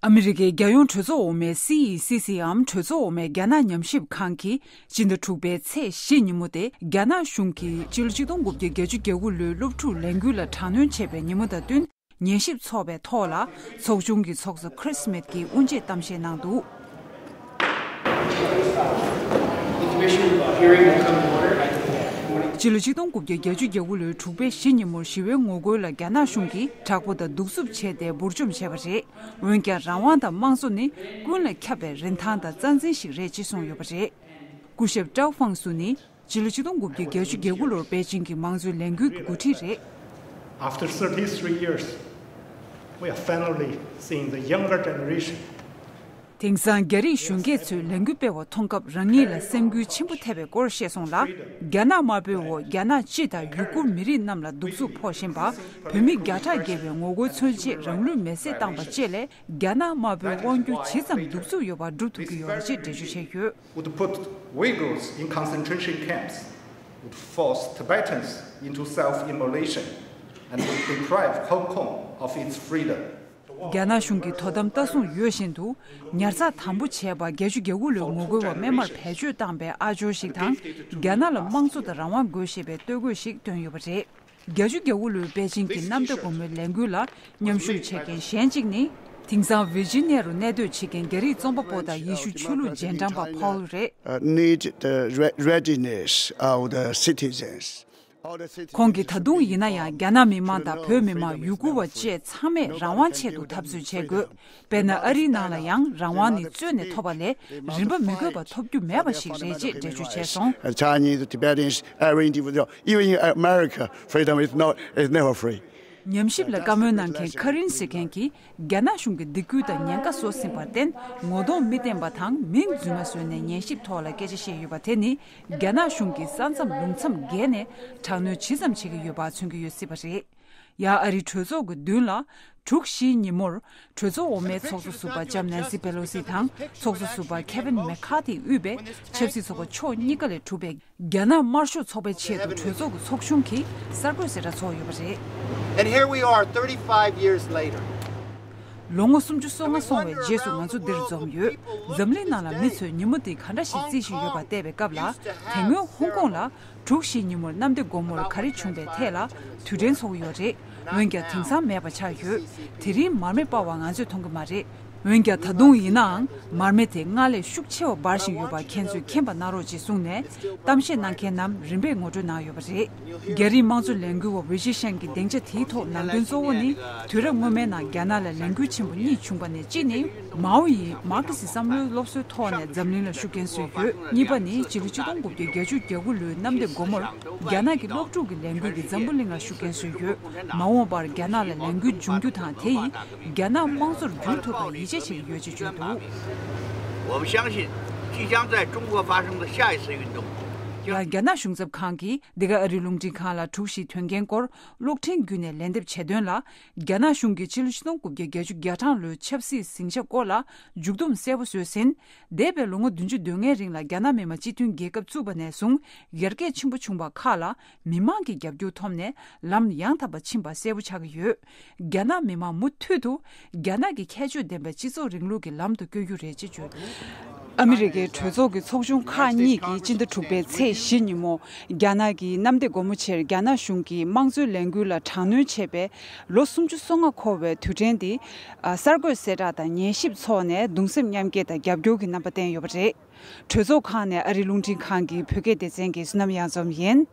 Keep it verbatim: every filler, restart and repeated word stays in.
ཨ་མི་རི་ཀའི་རྒྱལ་ཡོངས་གྲོས་ཚོགས་འོག་མའི་སི་ཨི་སི་སི་འམ་གྲོས་ཚོགས་འོག་མའི་རྒྱ་ནག་ཉམས་ཞིབ་ཁང་གིས་སྤྱི་ཟླ་དྲུག་པའི་ཚེས་བཞི་ཉིན་མོ་དེ་རྒྱ་ནག་གཞུང་གིས་སྤྱི་ལོ་ཆིག་སྟོང་དགུ་བརྒྱ་བརྒྱད་ཅུ་གྱ་དགུ་ལོའི་སློབ་ཕྲུག་ལས་འགུལ་ལ་དྲག་གནོན་བྱས་པའི་ཉིན་མོ་དང་བསྟུན། ཉན་ཞིབ་ཚོགས་པའི་ཐོག་ལ་ཚོགས་ཆུང་གི་ཚོགས་གཙོ་Chris Smith གྱིས་དབུ་འབྱེད་གཏམ་བཤད་གནང་འདུག Information about hearing will come to order. I think that morning. སྤྱི་ལོ་ཆིག་སྟོང་དགུ་བརྒྱ་བརྒྱད་ཅུ་གྱ་དགུ་ལོའི་དྲུག་པའི་བཞི་ཉིན་མོར་ཞི་བའི་ངོ་རྒོལ་ལ་རྒྱ་ནག་གཞུང་གིས་དྲག་པོ་དང་གདུག་རྩུབ་བྱས་ཏེ་འབུར་འཇོམས་བྱས་པ་རེད། འོན་ཀྱང་རང་དབང་དང་དམངས་གཙོ་ནི་ཀུན་ལ་ཁྱབ་པའི་རིན་ཐང་དང་རྩ་འཛིན་ཞིག་རེད་ཅེས་གསུངས་ཡོད་པ་རེད། སྐུ་ཞབས་ཀྲའོ་ཧྥང་སུ་ནི་སྤྱི་ལོ་ཆིག་སྟོང་དགུ་བརྒྱ་བརྒྱད་ཅུ་གྱ་དགུ་ལོར་པེ་ཅིང་གི་དམངས་གཙོའི་ལས་འགུལ་གྱི་འགོ་ཁྲིད་རེད། After thirty-three years, we are finally seeing the younger generation དེང་སང་རྒྱ་རིགས་གཞོན་སྐྱེས་ཚོས་ལས་འགུལ་སྤེལ་བ་མཐོང་སྐབས་རང་ཉིད་ལ་སེམས་འགུལ་ཆེན་པོ་ཐེབས་པའི་སྐོར་བཤད་སོང་ལ། རྒྱ་ནག་དམར་པོའི་འོག་རྒྱ་ནག་སྤྱི་དང་ཡུ་གུར་མི་རིགས་རྣམས་ལ་གདུག་རྩུབ་ཕོག་བཞིན་པ། བོད་མི་བརྒྱ་ཕྲག་བརྒལ་བའི་ངོ་རྒོལ་མཚོན་ཆེད་རང་ལུས་མེར་སྲེག་བཏང་པ་བཅས་ལས་རྒྱ་ནག་དམར་པོའི་དབང་སྒྱུར་ཇི་ཙམ་གདུག་རྩུབ་ཡོད་པ་སྒྲུབ་ཐུབ་ཀྱི་ཡོད་རེད་ཅེས་འགྲེལ་བརྗོད་བྱས་ཡོད། Would put Uyghurs in concentration camps, would force Tibetans into self-immolation, and would deprive Hong Kong of its freedom. རྒྱ་ནག་གཞུང་གིས་དོ་དམ་ལྟ་སྲུང་ཡོད་བཞིན་དུ། ཉར་ཚགས་དམ་པོ་བྱས་པ་བརྒྱད་ཅུ་གྱ་དགུ་ལོའི་ངོ་རྒོལ་བ་སྨན་མར་བེད་སྤྱོད་བཏང་པའི་ཨ་ཇོ་ཞིག་དང་། རྒྱ་ནག་ལ་དམངས་གཙོ་དང་རང་དབང་དགོས་ཞེས་པའི་སྟོད་གོས་ཤིག་བཏོན་ཡོད་པ་རེད། བརྒྱད་ཅུ་གྱ་དགུ་ལོའི་པེ་ཅིང་གི་གནམ་བདེ་སྒོ་མོའི་ལས་འགུལ་ལ་མཉམ་ཞུགས་བྱེད་མཁན་གཞན་གཅིག་ནི། དེང་སང་ཝི་ཇི་ནི་ཡ་རུ་གནས་སྡོད་བྱེད་མཁན་རྒྱ་རིགས་རྩོམ་པ་པོ་དང་ཡེ་ཤུ་ཆོས་ལུགས་རྗེས་འབྲང་པ་ཕོལ་རེད། Uh, need the re- readiness of the citizens. All the citizens. ཁོང་གིས་ད་དུང་ཡིན་ན་ཡང་རྒྱ་ནག་མི་དམངས་དང་བོད་མི་དམངས་ཡུ་གུར་བ་བཅས་ཚང་མས་རང་དབང་ཆེད་དུ་འཐབ་རྩོད་བྱེད་དགོས། དཔེར་ན་ཨ་རིའི་ནང་ལ་ཡང་རང་དབང་ནི་རྩོད་ནས་ཐོབ་པ་ལས་རིན་པ་མི་དགོས་པ་ཐོབ་རྒྱུ་མེད་པ་ཞིག་རེད་ཅེས་འགྲེལ་བརྗོད་བྱས་སོང་། And Chinese, Tibetans, every individual, even in America, freedom is not is never free. ཉམས་ཞིབ་ལ་བཀའ་མོལ་གནང་མཁན་ཁ་རིན་ཟེར་མཁན་གྱིས་རྒྱ་ནག་གཞུང་གི་སྡིགས་སྐུལ་དང་ཉེན་ཁ་བཟོ་ཟིན་པར་བརྟེན་ངོ་གདོང་མི་བསྟན་པ་དང་མིང་རྫུན་མ་བཟོས་ནས་ཉན་ཞིབ་ཐོག་ལ་སྐད་ཆ་བཤད་ཡོད་པ་དེ་ནི་རྒྱ་ནག་གཞུང་གིས་ས་མཚམས་ལུང་མཚམས་བརྒལ་ནས་དྲག་གནོན་ཇི་ཙམ་བྱེད་ཀྱི་ཡོད་པ་མཚོན་གྱི་ཡོད་སྲིད་པ་རེད། ཡང་ཨ་རིའི་གྲོས་ཚོགས་ཀྱི་མདུན་ལ་དྲུག་བཞི་ཉིན་མོར་གྲོས་ཚོགས་འོག་མའི་ཚོགས་གཙོ་ཟུར་པ་ལྕམ་ནན་སི་པེ་ལོ་སི་དང་ཚོགས་གཙོ་ཟུར་པ་ཁེ་ཝིན་མེ་ཁ་ཐི་དབུས་པའི་ཆབ་སྲིད་ཚོགས་པ་ཕྱོགས་གཉིས་ཀ་ལས་གྲུབ་པའི་རྒྱ་ནག་དམར་ཤོག་ཚོགས་པའི་ཆེད་དུ་གྲོས་ཚོགས་ཀྱི་ཚོགས་ཆུང་གིས་གསར་འགོད་གསལ་བསྒྲགས་ཚོགས་ཡོད་པ་རེད། And here we are thirty-five years later. ལོ་ངོ་སུམ་ཅུ་སོ་ལྔ་སོང་བའི་རྗེས་སུ་ང་ཚོ་འདིར་འཛོམས་ཡོད། འཛམ་གླིང་ནང་ལ་མི་ཚོས་ཉིན་མོ་འདི་ག་འདྲ་ཞིག་རྩིས་བཞིན་ཡོད་པ་བལྟས་པའི་སྐབས་ལ། དེ་སྔོན་ཧོང་ཀོང་ལ་དྲུག་བཞི་ཉིན་མོར་གནམ་བདེ་སྒོ་མོར་ག་རེ་བྱུང་བའི་ཐད་ལ་དུས་དྲན་ཚོགས་ཡོད་རེད། འོན་ཀྱང་དེང་སང་མེད་པ་ཆགས་ཡོད། དེ་རིང་མར་མེ་སྤར་བ་ང་ཚོས་མཐོང་གི་མ་རེད། འོན་ཀྱང་ད་དུང་ཡིན་ནའང་མར་མེ་དེ་སྔར་ལས་ཤུགས་ཆེ་བ་འབར་བཞིན་ཡོད་པ་ཁྱེད་ཚོས་མཁྱེན་པ་གནང་རོགས་ཅེས་གསུངས་ནས་གཏམ་བཤད་གནང་མཁན་རྣམས་རིམ་པས་ངོ་སྤྲོད་གནང་ཡོད་པ་རེད། རྒྱ་རིགས་དམངས་གཙོ་ལས་འགུལ་བ་ཝེ་ཅི་ཤན་གྱི་སྡིངས་ཆ་དེའི་ཐོག་ནང་དོན་གཙོ་བོ་ནི་དུས་རབས་སྔོན་མའི་ནང་རྒྱ་ནག་ལ་ལས་འགུལ་ཆེན་པོ་གཉིས་བྱུང་བ་ནས་གཅིག་ནི་མའོ་ཡིས་མར་ཁེ་སི་བསམ་བློའི་སློབ་གསོའི་ཐོག་ནས་འཛམ་གླིང་ལ་ཤུགས་རྐྱེན་བཟོས་ཡོད། གཉིས་པ་ནི་སྤྱི་ལོ་ཆིག་སྟོང་དགུ་བརྒྱ་བརྒྱད་ཅུ་གྱ་དགུ་ལོའི་གནམ་བདེ་སྒོ་མོར་རྒྱ་ནག་གི་སློབ་ཕྲུག་གི་ལས་འགུལ་གྱིས་འཛམ་བུ་གླིང་ལ་ཤུགས་རྐྱེན་བཟོས་ཡོད། མ་འོངས་པར་རྒྱ་ནག་ལ་ལས་འགུལ་འབྱུང་རྒྱུ་དང་དེ་ཡིས་རྒྱ་ནག་དམངས་གཙོར་འགྱུར་ཐུབ་པར་ཡིད་ཆེས་བྱེད་ཀྱི་ཡོད་ཅེས་བརྗོད་འདུག 我们相信，即将在中国发生的下一次运动， ཡང་རྒྱ་ནག་གཞུང་ཚབ་ཁང་གིས་འདི་ག་ཨ་རིའི་རླུང་འཕྲིན་ཁང་ལ་དྲུག་བཞིའི་དོན་རྐྱེན་སྐོར་གློག་འཕྲིན་བརྒྱུད་ནས་ལན་འདེབས་བྱས་དོན་ལ། རྒྱ་ནག་གཞུང་གིས་ཕྱི་ལོ་ཆིག་སྟོང་དགུ་བརྒྱ་བརྒྱད་ཅུ་གྱ་གྲངས་ལོའི་ཆབ་སྲིད་ཟིང་ཆ་སྐོར་ལ་མཇུག་བསྡོམས་གསལ་པོ་བཟོས་ཟིན། འདས་པའི་ལོ་ངོ་བདུན་ཅུ་དོན་ལྔའི་རིང་ལ་རྒྱ་ནག་མི་དམངས་སྤྱི་མཐུན་རྒྱལ་ཁབ་བཙུགས་པ་ནས་བཟུང་ཡར་རྒྱས་ཆེན་པོ་བྱུང་བ་ཁག་ལ་མི་མང་གི་རྒྱབ་སྐྱོར་ཐོབ་ནས་ལམ་ཡང་དག་པ་ཕྱིན་པ་གསལ་པོ་ཆགས་ཀྱི་ཡོད། རྒྱ་ནག་མི་དམངས་མུ་མཐུད་དུ་རྒྱ་ནག་གི་ཁྱད་ཆོས་ལྡན་པའི་སྤྱི་ཚོགས་རིང་ལུགས་ཀྱི་ལམ་དུ་བསྐྱོད་རྒྱུ་རེད་ཅེས་བརྗོད་འདུག་ཨ་མི་རི་ཀའི་གྲོས་ཚོགས་ཀྱི་ཚོགས་ཆུང་ཁག་གཉིས་ཀྱིས་སྤྱི་ཟླ་དྲུག་པའི་ཚེས་བཞི་ཉིན་མོ་རྒྱ་ནག་གི་གནམ་བདེ་སྒོ་མོ་ཆེར་རྒྱ་ནག་གཞུང་གིས་དམངས་གཙོའི་ལས་འགུལ་ལ་དྲག་གནོན་བྱས་པའི་ལོ་སུམ་ཅུ་སོ་ལྔ་འཁོར་བའི་དུས་དྲན་འདི་གསར་འགོད་གསལ་བསྒྲགས་དང་ཉན་ཞིབ་འཚོགས་ནས་གདུང་སེམས་མཉམ་སྐྱེད་དང་རྒྱབ་སྐྱོར་གྱི་རྣམ་པ་བསྟན་ཡོད་པ་རེད། གྲོས་ཚོགས་ཁང་ནས་ཨ་རིའི་རླུང་འཕྲིན་ཁང་གི་བོད་སྐད་སྡེ་ཚན་གྱི་བསོད་ནམས་གཡང་འཛོམས་ཡིན།